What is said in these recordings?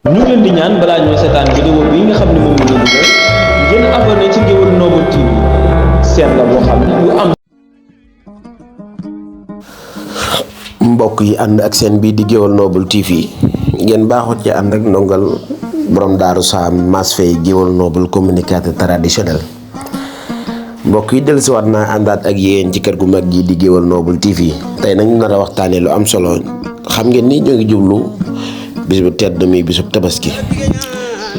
ñu ngi leen di ñaan balaa ñoo seetaan vidéo bi nga xam ne moom la ñu def ngeen abonné ci Gueweul Noble TV seen la boo xam ne lu am. mbokk yi ànd ak seen bii di Gueweul Noble TV ngeen baaxut ci ànd ak ndongal borom Daaru Saam Mass Faye Gueweul Noble communicateur traditionnel. mbokk yi dellusiwaat naa àndaat ak yéen ci kër gu mag gi di Gueweul Noble TV tey nañu nar a waxtaanee lu am solo xam ngeen ni ñoo ngi jublu bis bu tedd mi bisub tabaski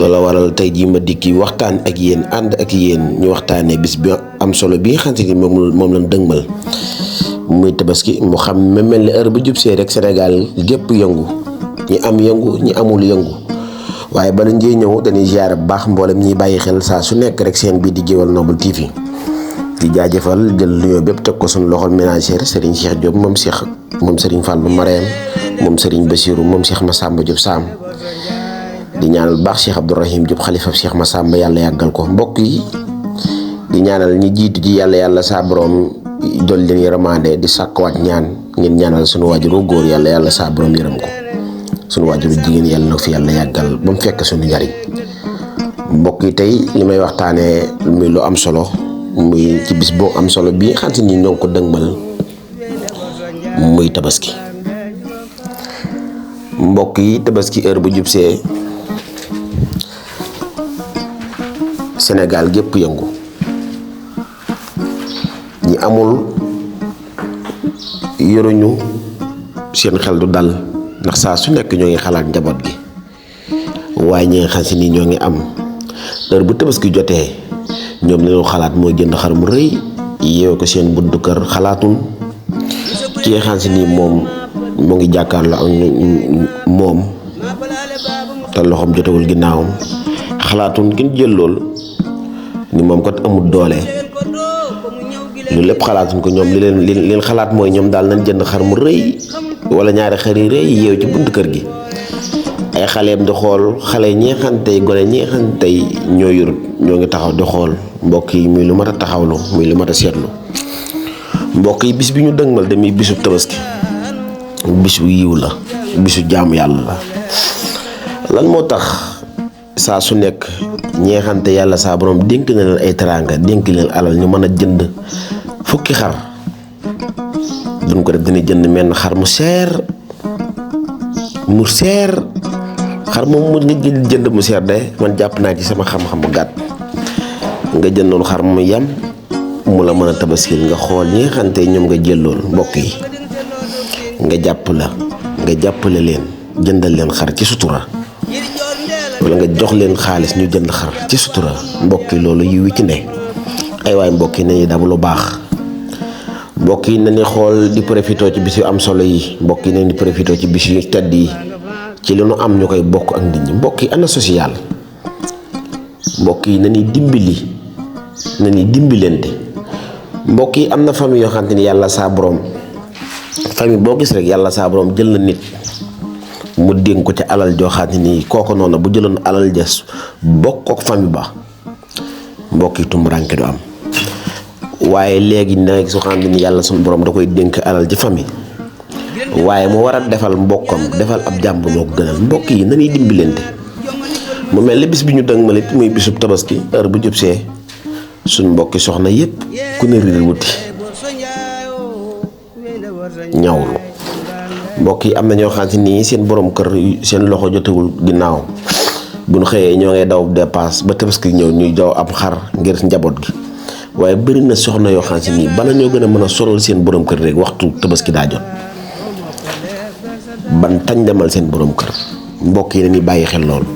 loola waral tey jii ma dikki waxtaan ak yéen ànd ak yéen ñu waxtaanee bis bi am solo bi nga xam ni moom lañ dëgmal muy tabaski mu xam mel ni heure bu jub see rek Sénégal gépp yëngu ñi am yëngu ñi amul yëngu waaye bala njee ñëw dañuy ziar bu baax mboolem ñiy bàyyi xel saa su nekk rek seen bii di Gueweul Noble TV di jaajëfal jël nuyoo bépp teg ko suñu loxol ménagère Serigne Cheikh Diop moom Serigne Fallou Marème moom Serigne Bassirou moom Cheikh Massamba Diop Sam di ñaanal baax Cheikh Abdourahim Diop xalifa Cheikh Massamba yàlla yàggal ko mbokk yi di ñaanal ñi jiitu ci yàlla saa borom dolli leen yërmande di sàkkuwaat ñaan ngeen ñaanal suñu waajuru góor yàlla saa borom yërëm ko suñu waajuru jigéen yàlla na fi yàlla yàggal ba mu fekk suñu njariñ mbokk yi tey li may waxtaanee muy lu am solo muy ci bis boo am solo bi xam si ni ñoo ngi ko dëgmal muy tabaski mbokk yi tabaski heure bu jub see Sénégal gépp yëngu ñi amul yoruñu seen xel du dal ndax saa su nekk ñoo ngi xalaat njaboot gi waaye ñi nga xam si ni ñoo ngi am heure bu tabaski jotee ñoom li ñu xalaat mooy jënd xar mu rëy yeewe ko seen buntu kër xalaatul ki nga xam si ni moom mu ngi jàkkaarloo ak moom te loxoom jotewul ginnaawam xalaatul ki jël lool ni moom kat amul doole loolu lépp xalaatuñ ko ñoom li leen xalaat mooy ñoom daal nañ jënd xar mu rëy wala ñaari xar yi rëy yeew ci buntu kër gi ay xaleem di xool xale ñi nga xam tey gone ñi nga xam tey ñoo yurut ñoo ngi taxaw di xool mbokk yi muy lu mat a taxawlu muy lu mat a seetlu mbokk yi bis bi ñu dëgmal damuy bisu tabaski bisu yiw la bisu jaamu yàlla la lan moo tax saa su nekk ñi nga xam te yàlla saa borom dénk na leen ay teraanga dénk leen alal ñu mën a jënd fukki xar duñ ko def dina jënd menn xar mu seer xar moom mu nga jënd mu seer de man jàpp naa ci sama xam-xam bu gàtt nga jëndoon xar mu yam mu la mën a tabaskil nga xool ñi nga xam te ñoom nga jëllool mbokk yi nga jàppale leen jëndal leen xar ci sutura wala nga jox leen xaalis ñu jënd xar ci sutura mbokk yi loolu yiw ci ne ay waay mbokk yi nañu dabu lu baax mbokk yi nañu xool di profité ci bis yu am solo yi mbokk yi nañu di profité ci bis yu tedd yi ci li nu am ñu koy bokk ak nit ñi mbokk yi ana social mbokk yi nañuy dimbilente mbokk yi am na famille yoo xamante ni yàlla saa borom famille boo gis rek yàlla saa borom jël na nit mu dénk ko ca alal joo xam ne nii kooku noonu bu jëloon alal jas bokk ak famille ba mbokk yi tumuraanke du am waaye léegi nag su xam ne ni yàlla suñu borom da koy dénk alal ci famille waaye mu war a defal mbokkam defal ab jàmbur moo ko gënal mbokk yi nañuy dimbalante mu mel ni bis bi ñu dëgmalit muy bisub tabaski heure bu jub see suñ mbokki soxna yépp ku ne riir wuti ñawlu mbokk yi am na ñoo xam ne nii seen borom kër seen loxo jotewul ginnaaw bu ñu xëyee ñoo ngay daw dépasse ba tabaski ñëw ñuy daw ab xar ngir njaboot gi waaye bëri na soxna yoo xam ne nii bala ñoo gën a mën a solal seen borom kër rek waxtu tabaski daa jot ban tañ demal seen borom kër mbokk yi dañuy bàyyi xel loolu